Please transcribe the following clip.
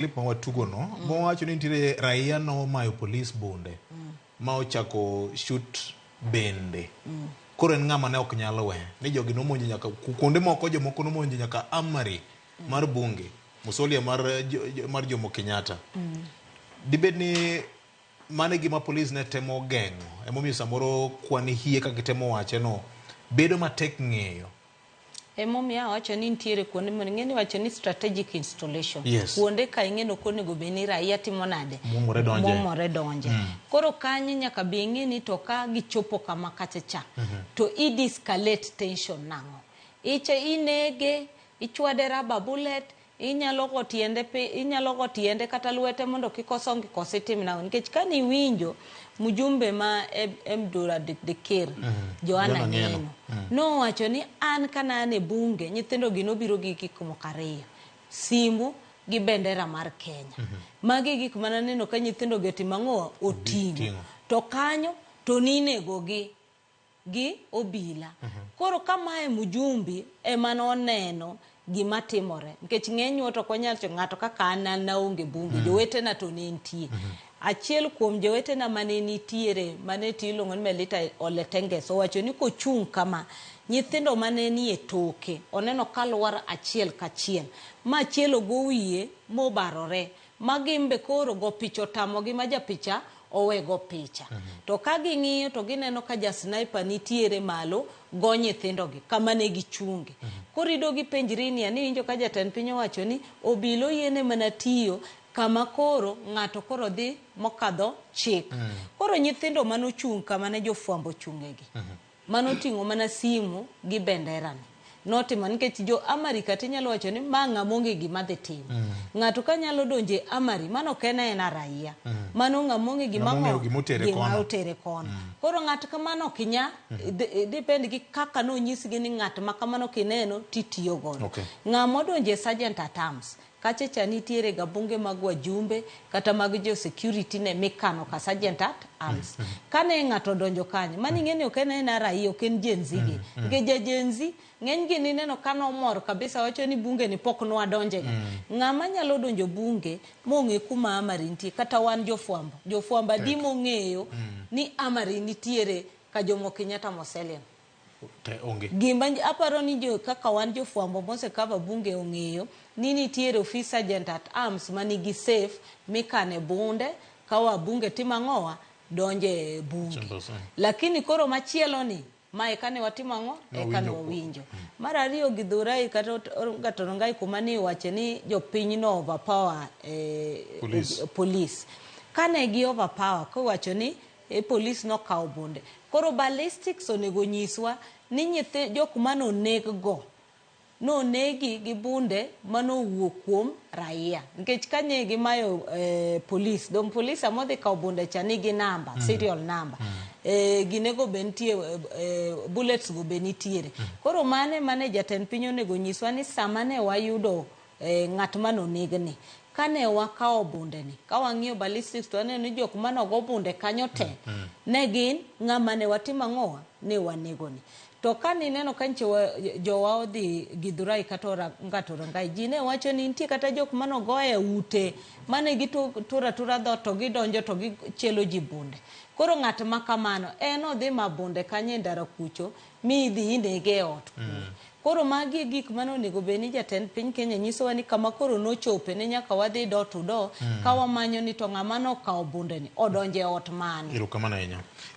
Clip ma watugo no, mowacho ni nitiere raia nomayo polis bunde ma ochako shoot bende. Koro en ng'ama ne ok nyal we. Ni jogi nomonjo nyaka kuonde moko jomoko nomonjo nyaka armory mar bunge. Musolia mar, mar Jomo Kenyatta. Dibed ni mano e gima polis ne temo geng'o. Emomiyo samoro kwan hie kaka gitemo wache no bedo matek ng'eyo. Emomiyo awacho ni nitiere kuonde mondo ing'e ni iwacho ni strategic installation. Yes. Kuonde ka ing'e ni ok onego bed ni raia timo nade? Muomore donje. Muomore donje. Koro kanyo nyaka be ing'e ni to ka gichopo kama kacha cha, to i de-escalate tension nang'o? Iche inege, ichwade rubber bullet, Inyalo go tiende pi, inyalo go tiende kata lwete mondo kik osongi koso itim nang'o? Nikech kane iwinjo mjumbe ma Emdura Dikir, Joana Joana Ng'eno. Ng'eno, nowacho ni an kane an e bunge, nyithindo gi nobiro gi gik moko ariyo, simu gi bendera mar Kenya. Magi e gik mane aneno ka nyithindo gi otimo ang'o? Oting'o. Oting'o. To kanyo to ninego gi gi obila. Koro ka mae mjumbi ema noneno gima timore, nikech ng'enywa to ok wanyal wacho ng'ato kaka an an naonge bunge, jowetena to ne nitie. Achiel kuom jowetena mane nitiere mane tiyo iluongo ni Melita Ole Tenges owacho ni kochung' kama, nyithindo mane nie toke oneno ka lwar achiel kachiel, ma achiel ogo wiye mobarore, ma gin be koro go picha otamogi ma japicha owe go picha. To ka ging'iyo to gineno ka ja sniper nitiere malo go nyithindo gi kama ne gichunge. Koro ido gipenjri niya, ni iwinjo ka jatend piny owacho ni obila oyiene mana tiyo kama koro ng'ato koro dhi mokadho chik. Koro nyithindo mane ochung' kama ne jofwambo ochung'e gi. Mano oting'o mana simu gi bendera ni. Notimo nikech jo Amari kata inyalo wacho ni ma ng'ama onge gima dhi timo. Ng'ato ka nyalo donjo e Amari, mano ok en aena raia. Mano ng'ama onge gima Ng'ama ong'eyo gima otere gima kono. otere kono. Koro ng'at kamano ok inya, depend gi kaka nonyisgi ni ng'at ma kamano kineno titiyo godo. Ng'ama odonjo e Sergeant at Arms, Kacha cha nitiere ga bunge mag wajumbe kata mag jo security ne mikano ka sergeant at arms. Kane ng'ato odonjo kanyo, mano ing'e ni ok en aena raia, ok en Gen Z gi. Nikech ja Gen Z, ng'eny gi nineno ka nomor kabisa wacho ni bunge ni pok nwadonje ga. Ng'ama nyalo donjo bunge mong'e kuma armory nitie, kata wan jofwambo. Jofwambo adi mong'eyo ni armory nitiere ka Jomo Kenyatta Mausoleum. Te onge. Gima aparo ni jo kaka wan jofwambo mose cover bunge ong'eyo ni nitiere ofis sergeant at arms manigi safe mikane bunde ka wabunge timo ang'owa donje e bunge. Chambers, eh. Lakini koro machielo ni ma eka ne watimo ang'o? Eka ne Nwawinjo. wawinjo. Mar ariyo Githurai kata Rongai kuma ni iwache ni jopiny no overpower eh, Police. police. Kane gi overpower kowacho ni E police nokawo bunde. Koro ballistics onego nyiswa ni nyithi jok mane oneg go nonegi gi bunde mane owuok kuom raia. Nikech ka nye gimayo eh, police, dong police sama odhi kawo bunde cha nigi namba, serial number. Gine go be nitie, bullets go be nitiere. Koro mano ema ne jatend piny onego nyiswa ni sama ne wayudo eh, ng'at mane onegni. Kane wakawo bundeni, ka wang'iyo ballistics to waneno ni jok mane ogo bunde kanyo te, ne gin ng'ama ne watimo ang'owa? Ne wanegoni. To kane ineno ka nyicha jowa odhi Githurai kata Ongata Rongai, ji ne wacho ni nitie kata jok mane ogo e ute, mane gituro atura dhoot to gidonjo to gichielo ji bunde. Koro ng'at ma kamano, en odhi ma bunde kanyo e ndara kucho, mi idhi inege e ot kuno. Koro magi e gik mane onego bed ni jatend piny Kenya nyisowa ni kama koro nochope ne nyaka wadhi door to door ka wamanyo ni to ng'ama nokawo bunde ni odonjo e ot mane. Erokamano ahinya.